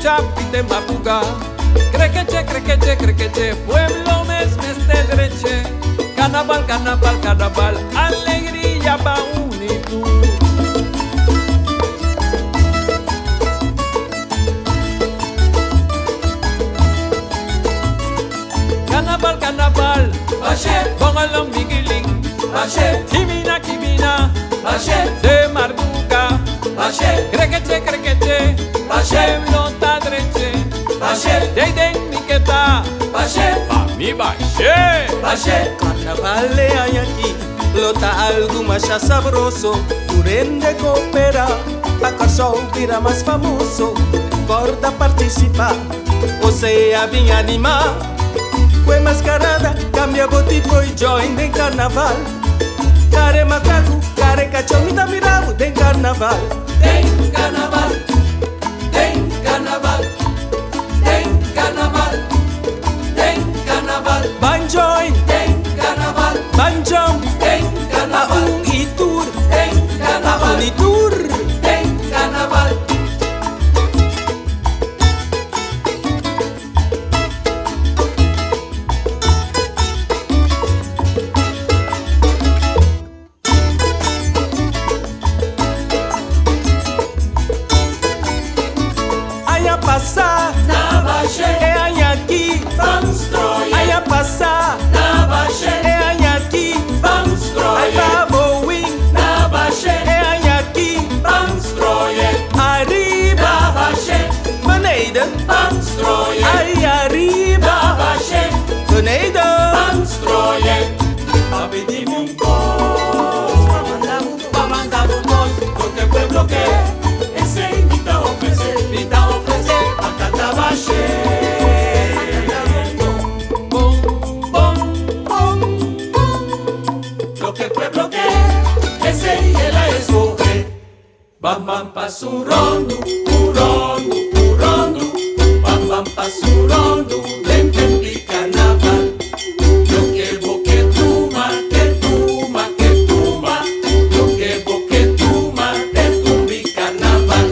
Chapi te mapuga. Crequeche, crequeche, crequeche, pueblo mes mes de dreche. Carnaval, carnaval, carnaval, alegría pa unitud. Carnaval, carnaval, Bache, póngalo Miguelín, Bache, Kimina, Kimina, Bache, de Marduca, Bache, crequeche, crequeche, Bache, pueblo ta dreche, Bache, Deiden Miqueta, Bache, pa mi Bache, Bache. Carnaval hay aquí, lota algo más sabroso. Turende coopera, pa Kòrsou bira mas famoso. Corda participa, o sea bien anima. Kue mascarada, cambia bo tipo y join den carnaval. Kare macaco, kare cachón, mi ta mira den carnaval. Den carnaval, den carnaval, den carnaval, den carnaval. Ban join, Den carnaval, ban jump, den a carnaval, un y tour, den a carnaval, un y tour. Den carnaval. Aña pasá, Na Bache, e aña aki, ban stroye, aña pasá, na Bache, e aña aki, ban ay stroye, pa Boeing, na Bache, e aña aki, ban stroye, arriba, na Bache, beneden, ban stroye, ay arriba, na Bache, beneden. ban stroye. Papi, dime un cos, pa mandar un cos, porque el pueblo que ese invita a ofrecer, invita a ofrecer, a Catabache. Bom, bom, bom, bom. Lo que el pueblo que ese y el a escoge. Bam bam pasurondu, urondu, urondu, bam bam pasurondu, den tempi carnaval. Lo que boque tuma, te tuma, que tuma, lo que boque tuma, te tumbi carnaval.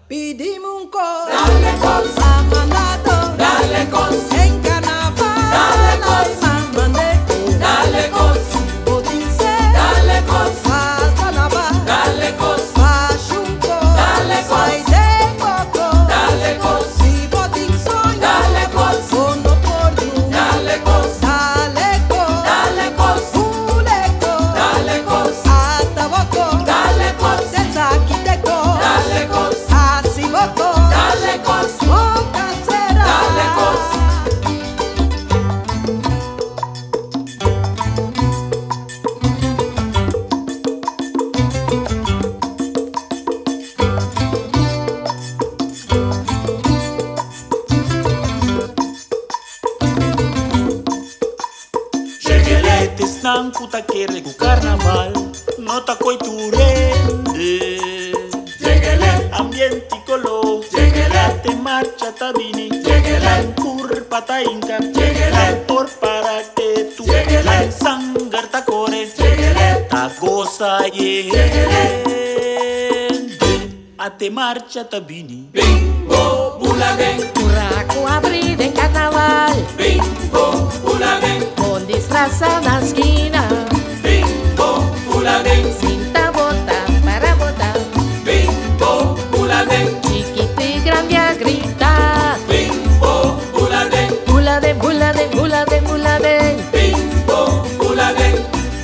Pidimos un coro, Dale cos, a mandato, dale cos, en carnaval, Dale cos. ay, mamandeco, dale cos, botinse, dale cos, pasanaba, dale cos, pachunco, Dale cos. ay de coco, dale cos, si botin soño, Dale cos. o no por du, dale cos, dale cos, dale cos, uleco, dale cos, ataboco, dale cos, del saquiteco, dale cos, asiboco, dale cos, boca será. Dale cos. Chegueletes nan kuta kere ku carnaval no ta koi turende. Lleguele, Ambiente colo, Lleguele. te marcha tabini, Lleguele. curpa ta inca, Lleguele. por para que tu Lleguele. sangar ta core, lleguele, ta goza yende. Ate marcha tabini. Bimbo, buladen, Buraco abrir en carnaval, bimbo, buladen, con disfraz a la esquina, bimbo, buladen, cinta bota para botar, bimbo, buladen, chiquito y grande a gritar. bimbo, buladen, Bula de, bula de, bula de, bula de, bimbo, buladen,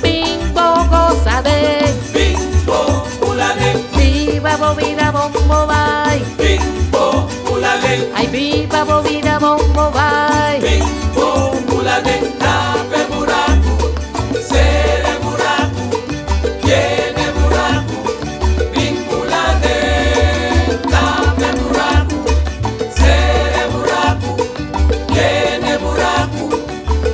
bimbo goza de, bimbo, buladen, viva bobina bombo bay, bimbo, buladen, ay viva bobina bombo bay. bimbo, buladen, tape buraku, sere buraku, tiene buraku, bimbuladen, tape buraku, sere buraku, tiene buraku,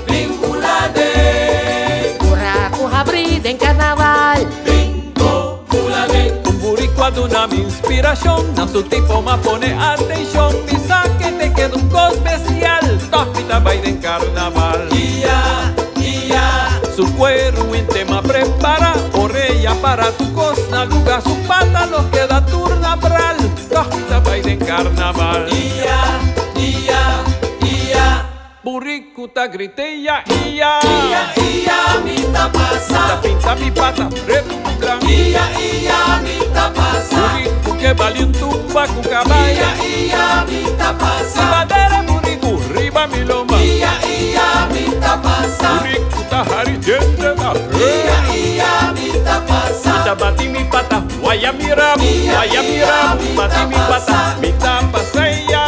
bimbuladen, Buraco abrir en carnaval, bimbo, buladen. Un boricua de una mi inspiración, na su tipo más pone atención, mi que te queda un co especial, Topita baila en carnaval. Ia, ia, su cuero en tema prepara, orella para tu cosna, luga su pata los queda turna bral, Topita baila en carnaval. Ia, ia, ia. Burico ta grita ia, ia. Ia, ia, mi ta pasa. Ta pinta mi pata, preto com branco. Ia, ia, mi ta pasa. Burico que vale um tumba com caballo. Ia, ia, mi ta pasa. Bandeira burico, riba mi lomba. Ia, ia, mi ta pasa. Burico ta harijente da. Ia, ia, mi ta pasa. Mi ta bati mi pata, guaya mi rabo, guaya mi rabo, bati mi pata, mi ta pasa ia.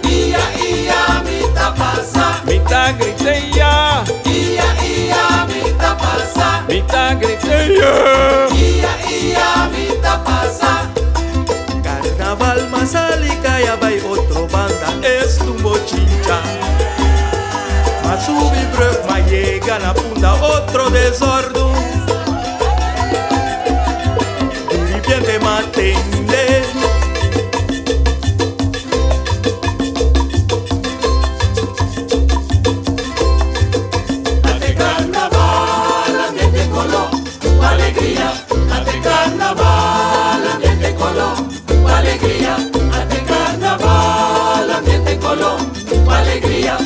Ia, ia, mi ta pasa. Mi ta grita ia. Ia, ia, mi ta pasa. Mi ta grita ia. Ia, ia, mi ta pasa. Carnaval masali kaya bay otro banda es un bochincha. Ma subi brug ma llega na punta otro desorden. Diripiente matende. Ate carnaval, ambiente color, alegría. Ate carnaval, ambiente color, alegría. Ate carnaval, ambiente color, alegría.